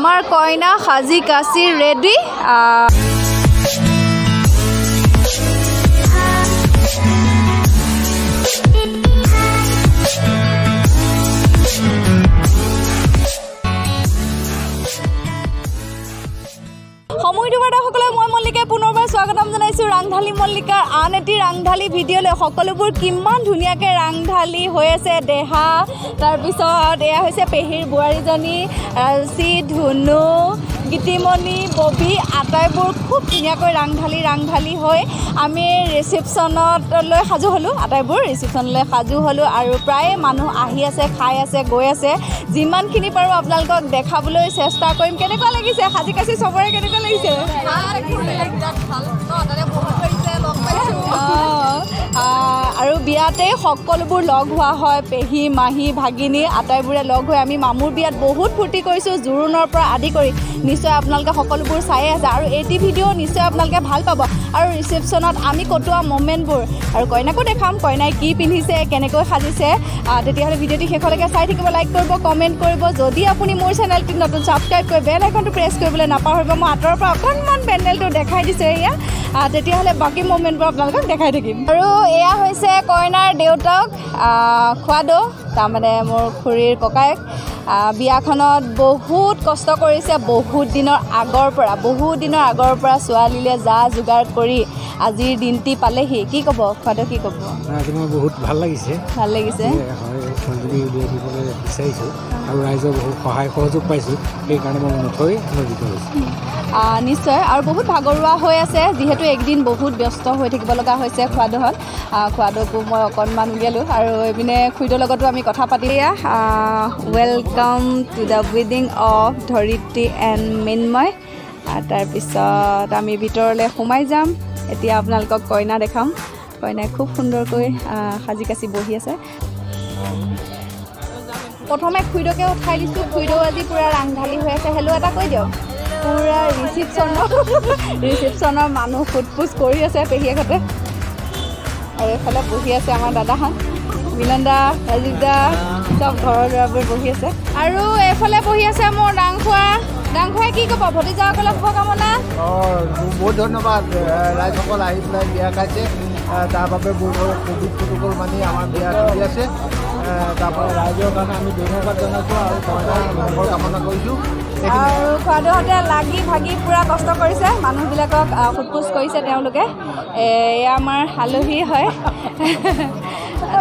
আমাৰ কইনা সাজি কাচি ৰেডি। সময়সকলে মই মল্লিকাই পুনৰবাৰ স্বাগতম জনাইছোঁ ৰাংঢালী মল্লিকাৰ আন এটি ৰাংঢালী ভিডিঅ'লৈ। সকলোবোৰ কিমান ধুনীয়াকৈ ৰাংঢালী হৈ আছে দেহা, তাৰপিছত এয়া হৈছে পেহীৰ বোৱাৰীজনী ৰাচি, ধুনু, গীতিমণি, ববী আটাইবোৰ খুব ধুনীয়াকৈ ৰাংঢালী ৰাংঢালী হৈ আমি ৰিচিপশ্যনলৈ সাজু হ'লোঁ। আটাইবোৰ ৰিচিপশ্যনলৈ সাজু হ'লোঁ আৰু প্ৰায়ে মানুহ আহি আছে, খাই আছে, গৈ আছে। যিমানখিনি পাৰোঁ আপোনালোকক দেখাবলৈ চেষ্টা কৰিম। কেনেকুৱা লাগিছে সাজি কাচি চবৰে কেনেকুৱা লাগিছে? আৰু বিয়াতে সকলোবোৰ লগ হোৱা হয়, পেহী, মাহী, ভাগিনী আটাইবোৰে লগ হৈ আমি মামুৰ বিয়াত বহুত ফূৰ্তি কৰিছোঁ, জোৰোণৰ পৰা আদি কৰি। নিশ্চয় আপোনালোকে সকলোবোৰ চায়ে আছে আৰু এইটি ভিডিঅ' নিশ্চয় আপোনালোকে ভাল পাব। আৰু ৰিচিপশ্যনত আমি কটোৱা মমেণ্টবোৰ আৰু কইনাকো দেখাম, কইনাই কি পিন্ধিছে, কেনেকৈ সাজিছে। তেতিয়াহ'লে ভিডিঅ'টি শেষলৈকে চাই থাকিব, লাইক কৰিব, কমেণ্ট কৰিব। যদি আপুনি মোৰ চেনেলটিত নতুন, ছাবস্ক্ৰাইব কৰি বেল আইকনটো প্ৰেছ কৰিবলৈ নাপাহৰিব। মই আঁতৰৰ পৰা অকণমান পেণ্ডেলটো দেখাই দিছোঁ এয়া। তেতিয়াহ'লে বাকী মমেণ্টবোৰ আপোনালোকক দেখাই থাকিম। আৰু এয়া হৈছে কইনাৰ দেউতাক খোৱাদৌ, তাৰমানে মোৰ খুৰীৰ ককায়েক। বিয়াখনত বহুত কষ্ট কৰিছে, বহুত দিনৰ আগৰ পৰা, বহুত দিনৰ আগৰ পৰা ছোৱালীলৈ যা যোগাৰ কৰি আজিৰ দিনটি পালেহি। কি ক'ব খোৱাদৌ, কি ক'ব? আজি মোৰ বহুত ভাল লাগিছে। ভাল লাগিছে, হয়। ছোৱালীজনী উলিয়াই দিবলৈ বিচাৰিছোঁ আৰু ৰাইজৰ বহুত সহায় সহযোগ পাইছোঁ, সেইকাৰণে মই নথৈ আনন্দিত হৈছোঁ। নিশ্চয়। আৰু বহুত ভাগৰুৱা হৈ আছে, যিহেতু একদিন বহুত ব্যস্ত হৈ থাকিব লগা হৈছে খোৱাদৌহঁত। খোৱাদৌকো মই অকণমান উলিয়ালোঁ আৰু এইপিনে খুৰীদৌৰ লগতো আমি কথা পাতি। Welcome to the wedding of Dharitri and Mrinmoy. তাৰপিছত আমি ভিতৰলৈ সোমাই যাম। এতিয়া আপোনালোকক কইনা দেখাম। কইনাই খুব সুন্দৰকৈ সাজি কাচি বহি আছে। প্ৰথমে খুৰীদৌকে উঠাই দিছোঁ। খুৰীদৌ আজি পূৰা ৰাংঢালী হৈ আছে। হেল্ল' এটা কৈ দিয়ক। পূৰা ৰিচিপশ্যনৰ মানুহ সোধ পোছ কৰি আছে পেহীয়েকহঁতে। আৰু এইফালে বহি আছে আমাৰ দাদাহঁত, মিলন দা, ৰাজীৱ দা, চব ঘৰৰ ল'ৰাবোৰ বহি আছে। আৰু এইফালে বহি আছে মোৰ ডাংখোৱা। ডাংখোৱাই কি ক'ব ভতিজাসকলক শুভকামনা? বহুত ধন্যবাদ, ৰাইজসকল আহি পেলাই বিয়া খাইছে, তাৰ বাবে বহুত ক'ভিড প্ৰট'কল মানি আমাৰ বিয়া চলি আছে। তাৰপৰা ৰাইজৰ কাৰণে আমি ধন্যবাদ জনাইছোঁ আৰু কইনাৰ মংগল কামনা কৰিছোঁ। আৰু খোৱাদৌহঁতে লাগি ভাগি পূৰা কষ্ট কৰিছে, মানুহবিলাকক সোধ পোছ কৰিছে তেওঁলোকে। এয়া আমাৰ আলহী হয়,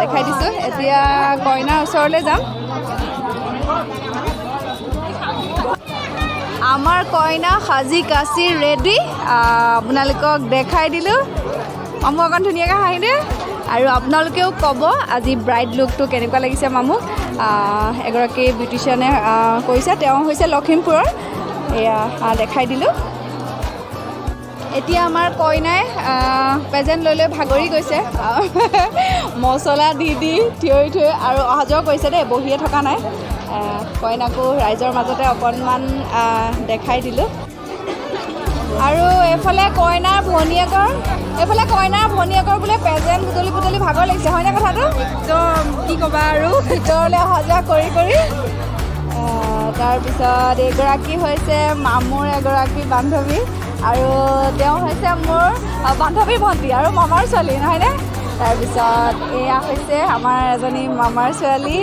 দেখাই দিছোঁ। এতিয়া কইনাৰ ওচৰলৈ যাম। আমাৰ কইনা সাজি কাচি ৰেডি, আপোনালোকক দেখাই দিলোঁ। মামু অকণ ধুনীয়াকৈ হাঁহি দিয়ে। আৰু আপোনালোকেও ক'ব আজি ব্ৰাইড লুকটো কেনেকুৱা লাগিছে মামুক। এগৰাকী বিউটিচিয়ানে কৰিছে, তেওঁ হৈছে লখিমপুৰৰ। এয়া দেখাই দিলোঁ। এতিয়া আমাৰ কইনাই প্ৰেজেণ্ট লৈ লৈ ভাগৰি গৈছে, মছলা দি দি থিয় থিয় আৰু অহা যোৱা কৰিছে দেই, বহিয়ে থকা নাই। কইনাকো ৰাইজৰ মাজতে অকণমান দেখাই দিলোঁ। আৰু এইফালে কইনাৰ ভনীয়েকৰ, এইফালে কইনাৰ ভনীয়েকৰ বোলে প্ৰেজেণ্ট বুটলি বুটলি ভাগৰ লাগিছে, হয়নে কথাটো? একদম কি ক'বা আৰু, ভিতৰলৈ অহা যোৱা কৰি কৰি। তাৰপিছত এইগৰাকী হৈছে মামুৰ এগৰাকী বান্ধৱী আৰু তেওঁ হৈছে মোৰ বান্ধৱীৰ ভণ্টি আৰু মামাৰ ছোৱালী, নহয়নে? তাৰপিছত এয়া হৈছে আমাৰ এজনী মামাৰ ছোৱালী।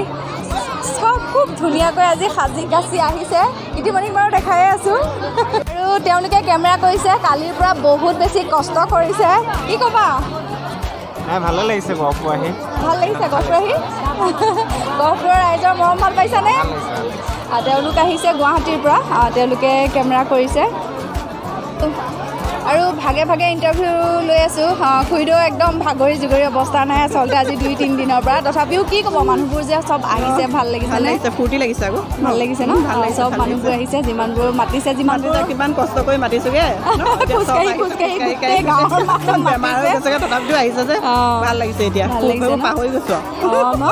চব খুব ধুনীয়াকৈ আজি সাজি কাচি আহিছে। গীতিমণিক বাৰু দেখায়ে আছোঁ। আৰু তেওঁলোকে কেমেৰা কৰিছে, কালিৰ পৰা বহুত বেছি কষ্ট কৰিছে। কি ক'বা? ভালে লাগিছে গহপুৰ আহি। ভাল লাগিছে গহপুৰ আহি? গহপুৰৰ ৰাইজৰ মৰম ভাল পাইছানে? তেওঁলোক আহিছে গুৱাহাটীৰ পৰা, তেওঁলোকে কেমেৰা কৰিছে। আৰু ভাগে ভাগে ইণ্টাৰভিউ লৈ আছোঁ। খুৰীদেউ একদম ভাগৰি জুগৰি অৱস্থা নাই আচলতে আজি 2-3 দিনৰ পৰা। তথাপিও কি ক'ব, মানুহবোৰ যে চব আহিছে, ভাল লাগিছে নে? ফূৰ্তি লাগিছে আকৌ। ভাল লাগিছে ন? চব মানুহবোৰ আহিছে, যিমানবোৰ মাতিছে, যিমানবোৰ কিমান কষ্ট কৰি মাতিছোগে, খোজকাঢ়ি খোজকাঢ়ি গোটেই গাঁৱৰ মানুহ বেমাৰ হৈ গৈছেগে, তথাপিও আহিছে যে ভাল লাগিছে। এতিয়া পাহৰি গৈছোঁ ন।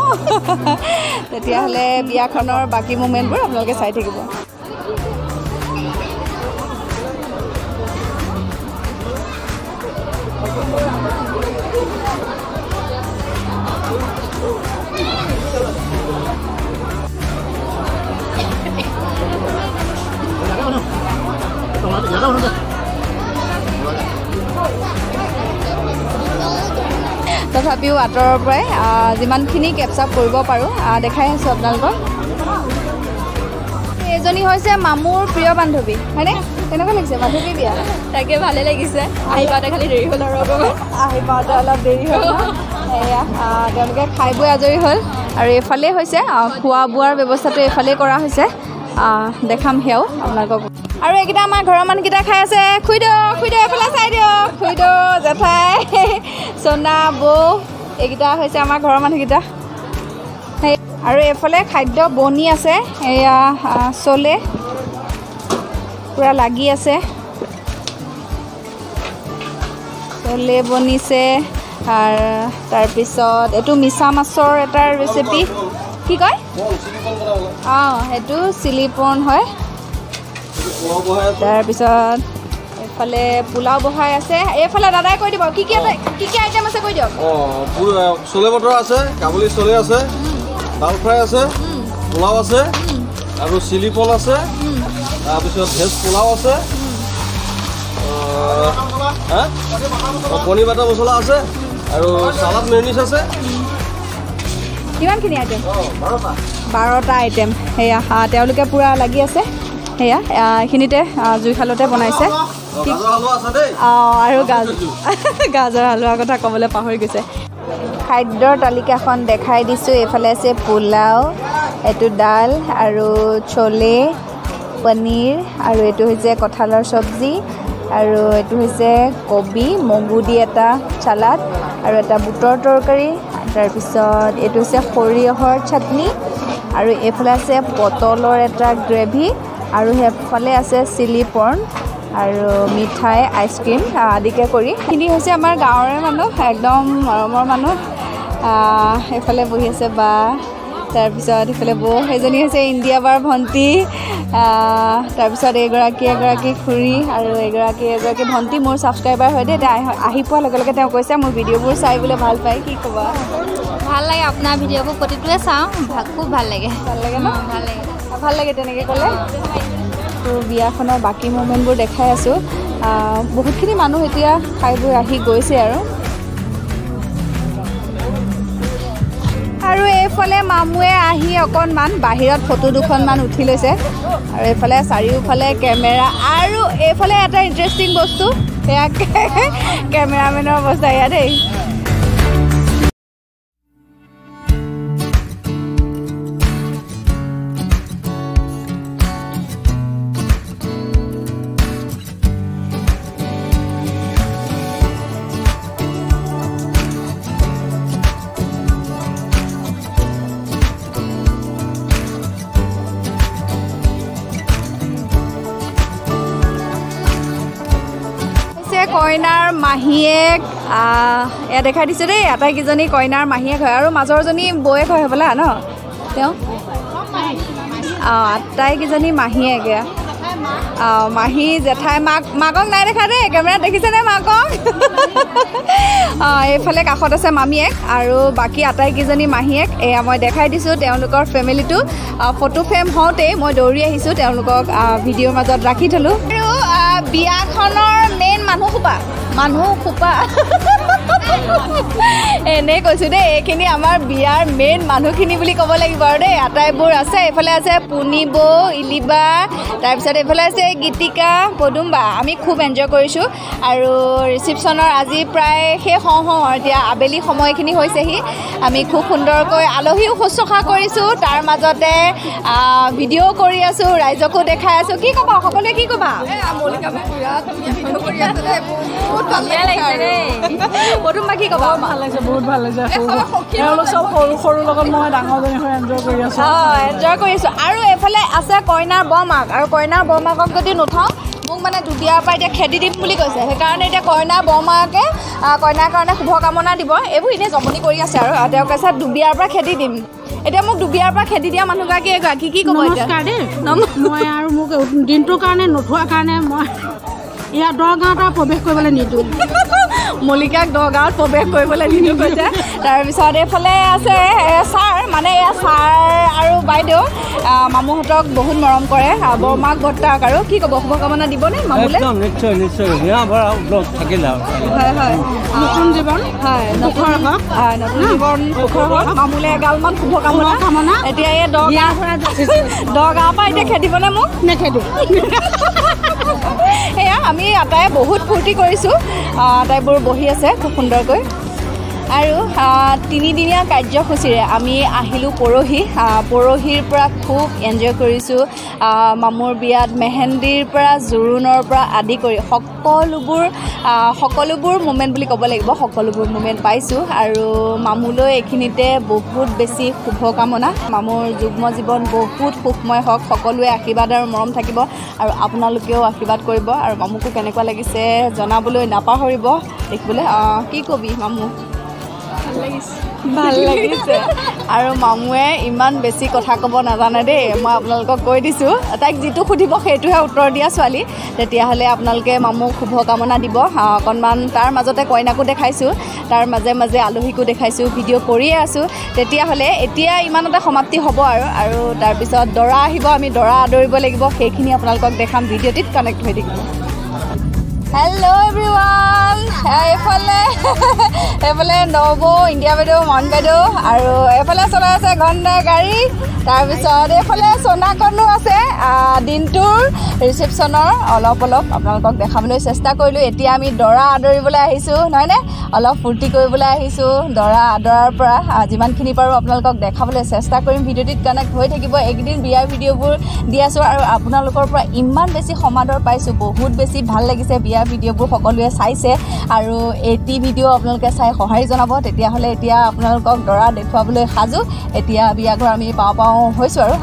তেতিয়াহ'লে বিয়াখনৰ বাকী মুমেণ্টবোৰ আপোনালোকে চাই থাকিব। তথাপিও আঁতৰৰ পৰাই যিমানখিনি কেপচাৰ কৰিব পাৰোঁ দেখাই আছোঁ আপোনালোকক। এজনী হৈছে মামুৰ প্ৰিয় বান্ধৱী, হয়নে? কেনেকুৱা লাগিছে বান্ধৱী বিয়া? তাকে ভালে লাগিছে। আহি পাওঁতে খালি দেৰি হ'ল আৰু অকণমান। আহি পাওঁতে অলপ দেৰি হ'ল। এয়া তেওঁলোকে খাই বৈ আজৰি হ'ল। আৰু এইফালে হৈছে খোৱা বোৱাৰ ব্যৱস্থাটো এইফালেই কৰা হৈছে, দেখাম সেয়াও আপোনালোকক। আৰু এইকেইটা আমাৰ ঘৰৰ মানুহকেইটা খাই আছে। খুইদেউ খুইদেউ এইফালে চাই দিয়ক, খুইদেউ জেঠাই চনা বৌ এইকেইটা হৈছে আমাৰ ঘৰৰ মানুহকেইটা। আৰু এইফালে খাদ্য বনি আছে, এয়া চলে পূৰা লাগি আছে, চলে বনিছে। আৰু তাৰপিছত এইটো মিছা মাছৰ এটা ৰেচিপি, কি কয়, অঁ সেইটো চিলি পৰ্ণ হয়। তাৰপিছত এইফালে পোলাও বহাই আছে। এইফালে দাদাই কৈ দিব কি কি কি কি আইটেম আছে কৈ দিয়ক। চলে মটৰ আছে, কাবুলি চলে আছে, ডাল ফ্ৰাই আছে, পোলাও আছে, আৰু চিলি পন আছে, তাৰপিছত ভেজ পোলাও আছে, পনীৰ বাটাৰ মছলা আছে, আৰু চালাড মেয়নিজ আছে। কিমানখিনি আইটেম? 12টা আইটেম। সেয়া তেওঁলোকে পূৰা লাগি আছে। সেয়া এইখিনিতে জুইশালতে বনাইছে। অঁ, আৰু গাজৰ হালোৱাৰ কথা ক'বলৈ পাহৰি গৈছে। খাদ্যৰ তালিকাখন দেখাই দিছোঁ। এইফালে আছে পোলাও, এইটো ডাল আৰু চলে, পনীৰ, আৰু এইটো হৈছে কঁঠালৰ চব্জি, আৰু এইটো হৈছে কবি মগু দি এটা চালাড, আৰু এটা বুটৰ তৰকাৰী, তাৰপিছত এইটো হৈছে সৰিয়হৰ চাটনি, আৰু এইফালে আছে পটলৰ এটা গ্ৰেভি, আৰু সেইফালে আছে চিলি পৰ্ণ আৰু মিঠাই, আইচক্ৰীম আদিকে কৰি। এইখিনি হৈছে আমাৰ গাঁৱৰে মানুহ, একদম মৰমৰ মানুহ। এইফালে বহি আছে বা, তাৰপিছত এইফালে বৌ, সেইজনী হৈছে ইণ্ডিয়া বাৰ ভণ্টি, তাৰপিছত এইগৰাকী এগৰাকী খুৰী, আৰু এইগৰাকী এগৰাকী ভণ্টি মোৰ ছাবস্ক্ৰাইবাৰ হয় দেই। এতিয়া আহি পোৱাৰ লগে লগে তেওঁ কৈছে মোৰ ভিডিঅ'বোৰ চাই বোলে ভাল পায়। কি ক'বা? ভাল লাগে আপোনাৰ ভিডিঅ'বোৰ, প্ৰতিটোৱে চাওঁ, খুব ভাল লাগে। ভাল লাগে ন? ভাল লাগে, ভাল লাগে তেনেকৈ ক'লে। তো বিয়াখনৰ বাকী মুমেণ্টবোৰ দেখাই আছোঁ। বহুতখিনি মানুহ এতিয়া খাই বৈ আহি গৈছে। আৰু আৰু এইফালে মামুৱে আহি অকণমান বাহিৰত ফটো দুখনমান উঠি লৈছে। আৰু এইফালে চাৰিওফালে কেমেৰা, আৰু এইফালে এটা ইণ্টাৰেষ্টিং বস্তু, সেয়া কেমেৰামেনৰ অৱস্থা এয়া দেই। কইনাৰ মাহীয়েক এয়া দেখাই দিছোঁ দেই। আটাইকেইজনী কইনাৰ মাহীয়েক হয়, আৰু মাজৰজনী বৌয়েক হয় হ'বলা ন তেওঁ? অঁ, আটাইকেইজনী মাহীয়েক। এয়া অঁ, মাহী জেঠাই মাক, মাকক নাই দেখা দেই কেমেৰাত, দেখিছেনে মাকক? অঁ, এইফালে কাষত আছে মামীয়েক, আৰু বাকী আটাইকেইজনী মাহীয়েক। এয়া মই দেখাই দিছোঁ তেওঁলোকৰ ফেমিলিটো। ফটো ফ্ৰেম হওঁতেই মই দৌৰি আহিছোঁ, তেওঁলোকক ভিডিঅ'ৰ মাজত ৰাখি থ'লোঁ। আৰু বিয়াখনৰ মেইন মানুহ সোপা এনেই কৈছোঁ দেই, এইখিনি আমাৰ বিয়াৰ মেইন মানুহখিনি বুলি ক'ব লাগিব আৰু দেই। আটাইবোৰ আছে। এইফালে আছে পুনি বৌ, ইলিবা, তাৰপিছত এইফালে আছে গীতিকা, পদুমবা। আমি খুব এনজয় কৰিছোঁ। আৰু ৰিচিপশ্যনৰ আজি প্ৰায় শেষ হওঁ হওঁ আৰু এতিয়া আবেলি সময়খিনি হৈছেহি। আমি খুব সুন্দৰকৈ আলহীও শুশ্ৰূষা কৰিছোঁ, তাৰ মাজতে ভিডিঅ' কৰি আছোঁ, ৰাইজকো দেখাই আছোঁ। কি ক'বা সকলোৱে, কি ক'বা? পদুমবা কি ক'বা? ভাল লাগিছে, বহুত ভাল লাগিছে। তেওঁলোক চব সৰু সৰু লগত মই ডাঙৰজনী হৈ এনজয় কৰি আছোঁ। অঁ, এনজয় কৰিছোঁ। আৰু এইফালে আছে কইনাৰ বৰমাক, আৰু কইনাৰ বৰমাকক যদি নুঠাওঁ মোক মানে দুবিয়াৰ পৰা এতিয়া খেদি দিম বুলি কৈছে। সেইকাৰণে এতিয়া কইনাৰ বৰমাকে কইনাৰ কাৰণে শুভকামনা দিব। এইবোৰ এনেই জমনি কৰি আছে আৰু তেওঁ কৈছে দুবিয়াৰ পৰা খেদি দিম। এতিয়া মোক দুবিয়াৰ পৰা খেদি দিয়া মানুহগৰাকী এগৰাকী, কি ক'ব? নমস্কাৰ দেই। মই আৰু মোক দিনটোৰ কাৰণে নোথোৱাৰ কাৰণে মই ইয়াত দৰগাঁৱত আৰু প্ৰৱেশ কৰিবলৈ নিদিওঁ। মল্লিকাক দগাঁৱত প্ৰৱেশ কৰিবলৈ নিদিওঁ কৈছে। তাৰপিছত এইফালে আছে ছাৰ, মানে এয়া ছাৰ আৰু বাইদেউ মামুহঁতক বহুত মৰম কৰে, বৰমাক বৰ্তাক। আৰু কি ক'ব, শুভকামনা দিবনে মামুলৈ? নিশ্চয় নিশ্চয়, হয় হয়, নতুন জীৱন, হয় নতুন নতুন জীৱন সুখৰ হওক, মামুলৈ এগালমান শুভকামনা। এতিয়া এই দগাঁৱৰ পৰা এতিয়া খেদিবনে মোক? নেখেদো। সেয়া আমি আটাই বহুত ফূৰ্তি কৰিছোঁ, আটাইবোৰ বহি আছে খুব সুন্দৰকৈ। আৰু তিনিদিনীয়া কাৰ্যসূচীৰে আমি আহিলোঁ পৰহি। পৰহিৰ পৰা খুব এনজয় কৰিছোঁ। মামুৰ বিয়াত মেহেন্দিৰ পৰা জোৰোণৰ পৰা আদি কৰি সকলোবোৰ মুমেণ্ট বুলি ক'ব লাগিব, সকলোবোৰ মুমেণ্ট পাইছোঁ। আৰু মামুলৈ এইখিনিতে বহুত বেছি শুভকামনা। মামুৰ যুগ্ম জীৱন বহুত সুখময় হওক, সকলোৱে আশীৰ্বাদ আৰু মৰম থাকিব, আৰু আপোনালোকেও আশীৰ্বাদ কৰিব। আৰু মামুকো কেনেকুৱা লাগিছে জনাবলৈ নাপাহৰিব। দেখিবলৈ কি কবি মামু? ভাল লাগিছে। আৰু মামুৱে ইমান বেছি কথা ক'ব নাজানে দেই, মই আপোনালোকক কৈ দিছোঁ। তাইক যিটো সুধিব সেইটোহে উত্তৰ দিয়া ছোৱালী। তেতিয়াহ'লে আপোনালোকে মামুক শুভকামনা দিব অকণমান। তাৰ মাজতে কইনাকো দেখাইছোঁ, তাৰ মাজে মাজে আলহীকো দেখাইছোঁ, ভিডিঅ' কৰিয়ে আছোঁ। তেতিয়াহ'লে এতিয়া ইমানতে সমাপ্তি হ'ব আৰু। আৰু তাৰপিছত দৰা আহিব, আমি দৰা আদৰিব লাগিব, সেইখিনি আপোনালোকক দেখাম। ভিডিঅ'টিত কানেক্ট হৈ থাকিব। হেল্ল' এভৰিৱান, এইফালে এইফালে নবৌ, ইণ্ডিয়া বাইদেউ, মন বাইদেউ, আৰু এইফালে চলাই আছে ঘণ্টা গাড়ী। তাৰপিছত এইফালে সোণাকণো আছে। দিনটোৰ ৰিচেপশ্যনৰ অলপ অলপ আপোনালোকক দেখাবলৈ চেষ্টা কৰিলোঁ। এতিয়া আমি দৰা আদৰিবলৈ আহিছোঁ, নহয়নে? অলপ ফূৰ্তি কৰিবলৈ আহিছোঁ। দৰা আদৰাৰ পৰা যিমানখিনি পাৰোঁ আপোনালোকক দেখাবলৈ চেষ্টা কৰিম। ভিডিঅ'টিত কানেক্ট হৈ থাকিব। এইকেইদিন বিয়াৰ ভিডিঅ'বোৰ দি আছোঁ আৰু আপোনালোকৰ পৰা ইমান বেছি সমাদৰ পাইছোঁ, বহুত বেছি ভাল লাগিছে। বিয়াৰ ভিডিঅ'বোৰ সকলোৱে চাইছে আৰু এটি ভিডিঅ' আপোনালোকে চাই সঁহাৰি জনাব। তেতিয়াহ'লে এতিয়া আপোনালোকক দৰা দেখুৱাবলৈ সাজু। এতিয়া বিয়া ঘৰ আমি পাওঁ পাওঁ হৈছোঁ আৰু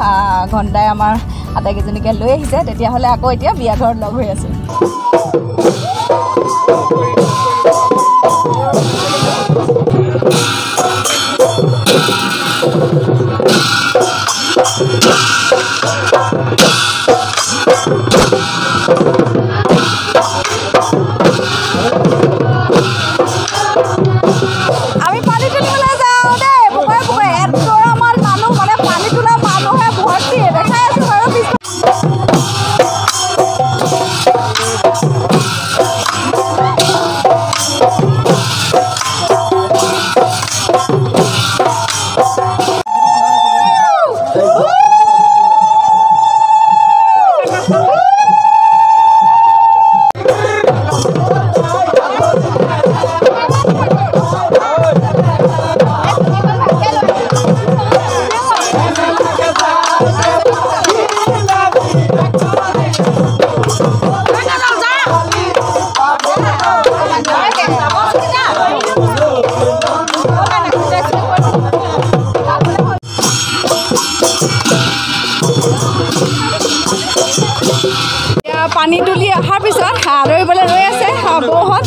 ঘণ্টাই আমাৰ আটাইকেইজনীকে লৈ আহিছে। তেতিয়াহ'লে আকৌ এতিয়া বিয়া ঘৰত লগ হৈ আছোঁ। আমি পানী তুলিবলৈ যাওঁ দেই, বুকুৱে বুকুৱে এডৰামান মানুহ, মানে পানী তোলা মানুহে ভৰ্তি দেখাই আছোঁ বাৰু। পানী তুলি অহাৰ পিছত আদৰিবলৈ ৰৈ আছে বৌহঁত।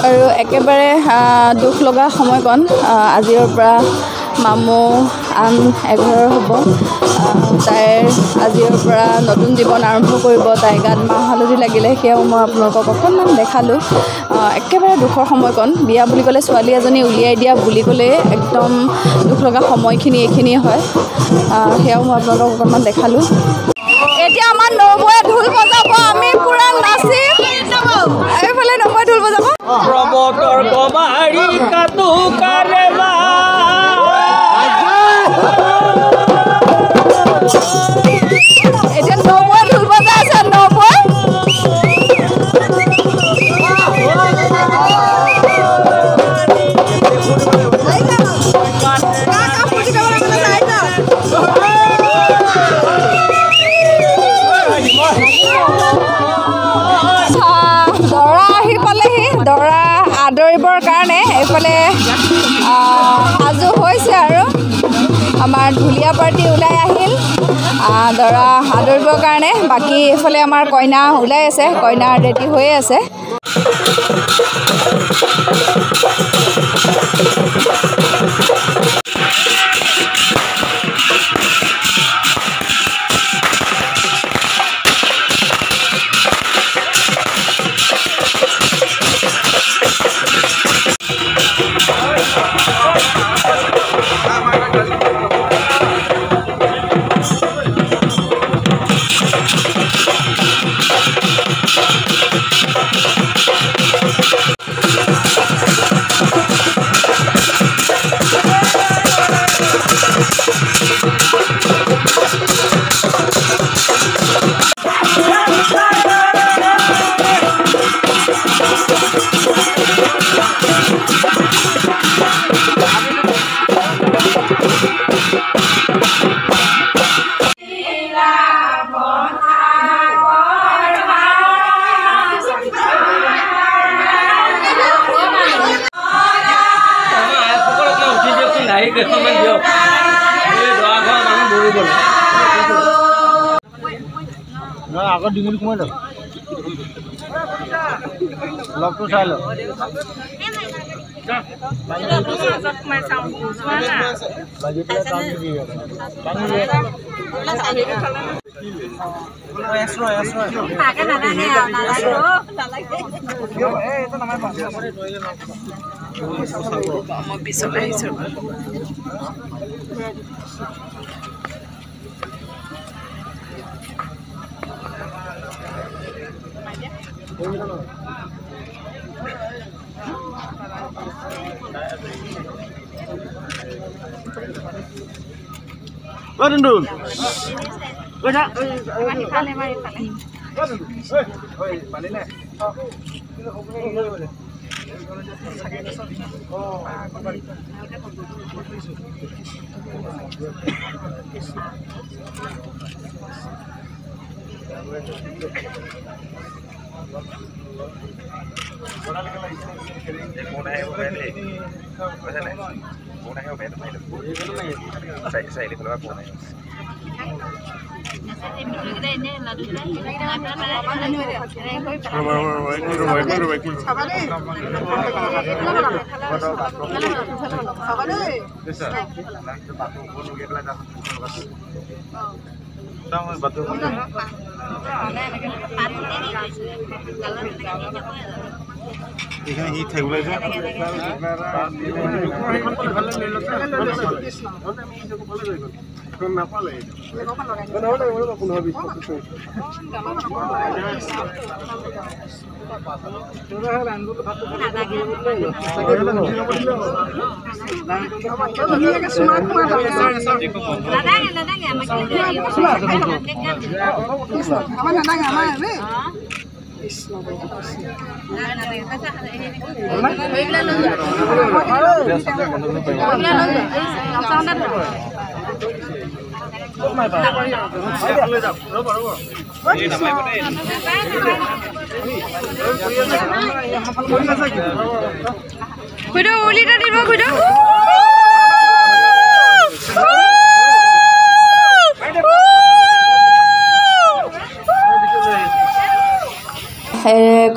আৰু একেবাৰে দুখ লগা সময়কণ, আজিৰ পৰা মামু আন এঘৰৰ হ'ব। তাইৰ আজিৰ পৰা নতুন জীৱন আৰম্ভ কৰিব। তাইৰ গাত মাহ হালধি লাগিলে, সেয়াও মই আপোনালোকক অকণমান দেখালোঁ। একেবাৰে দুখৰ সময়কণ, বিয়া বুলি ক'লে ছোৱালী এজনী উলিয়াই দিয়া বুলি ক'লেই একদম দুখ লগা সময়খিনি এইখিনিয়ে হয়। সেয়াও মই আপোনালোকক অকণমান দেখালোঁ। এতিয়া আমাৰ নবৌয়ে ঢোল বজাব, আমি পুৰা নাচিম। এইফালে নবৌয়ে ঢোল বজাব। এতিয়া নবৌয়ে ঢোল বজাই আছে, নবৌয়ে। দৰা আহি পালেহি। দৰা আদৰিবৰ কাৰণে এইফালে সাজু হৈছে আৰু। আমাৰ ঢুলীয়া পাৰ্টি ওলাই আহিল দৰা আদৰিবৰ কাৰণে। বাকী এইফালে আমাৰ কইনা ওলাই আছে, কইনা ৰেডি হৈয়ে আছে। আগত ডিঙিত সোমাই লওক, লগটো চাই লওক। মই পিছত আহিছোঁ।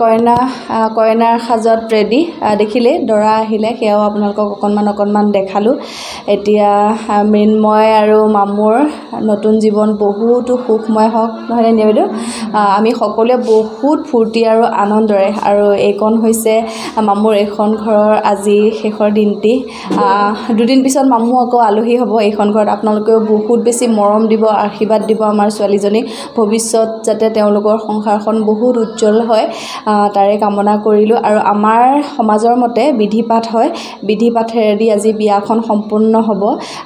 কইনা কইনাৰ সাজত ৰেডি দেখিলেই, দৰা আহিলে সেয়াও আপোনালোকক অকণমান অকণমান দেখালোঁ। এতিয়া মৃন্ময় আৰু মামুৰ নতুন জীৱন বহুতো সুখময় হওক, নহয়নে বাইদেউ? আমি সকলোৱে বহুত ফূৰ্তি আৰু আনন্দৰে, আৰু এইকণ হৈছে মামুৰ এইখন ঘৰৰ আজি শেষৰ দিনটি। দুদিন পিছত মামু আকৌ আলহী হ'ব এইখন ঘৰত। আপোনালোকেও বহুত বেছি মৰম দিব, আশীৰ্বাদ দিব আমাৰ ছোৱালীজনীক, ভৱিষ্যত যাতে তেওঁলোকৰ সংসাৰখন বহুত উজ্জ্বল হয় তাৰে কামনা কৰিলোঁ। আৰু আমাৰ সমাজৰ মতে বিধি পাঠ হয়, বিধি পাঠেৰেদি আজি বিয়াখন সম্পূৰ্ণ হ'ব।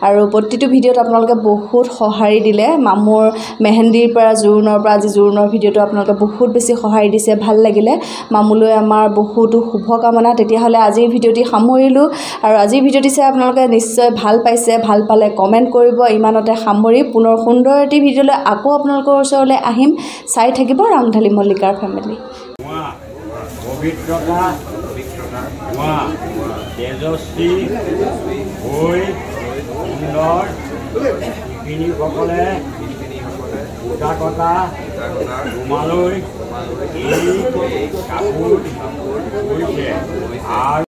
আৰু প্ৰতিটো ভিডিঅ'ত আপোনালোকে বহুত সঁহাৰি দিলে, মামুৰ মেহেন্দিৰ পৰা জোৰোণৰ পৰা আজি জোৰোণৰ ভিডিঅ'টো আপোনালোকে বহুত বেছি সঁহাৰি দিছে, ভাল লাগিলে। মামুলৈ আমাৰ বহুতো শুভকামনা। তেতিয়াহ'লে আজিৰ ভিডিঅ'টি সামৰিলোঁ, আৰু আজিৰ ভিডিঅ'টি চাই আপোনালোকে নিশ্চয় ভাল পাইছে, ভাল পালে কমেণ্ট কৰিব। ইমানতে সামৰি পুনৰ সুন্দৰ এটি ভিডিঅ'লৈ আকৌ আপোনালোকৰ ওচৰলৈ আহিম। চাই থাকিব ৰাংঢালী মল্লিকাৰ ফেমিলি। পবিত্ৰতা তেজস্বী হৈ সুন্দৰ শিপিনীসকলে সূতা কটা ৰুমালৈ এই কাপোৰ বৈছে আৰু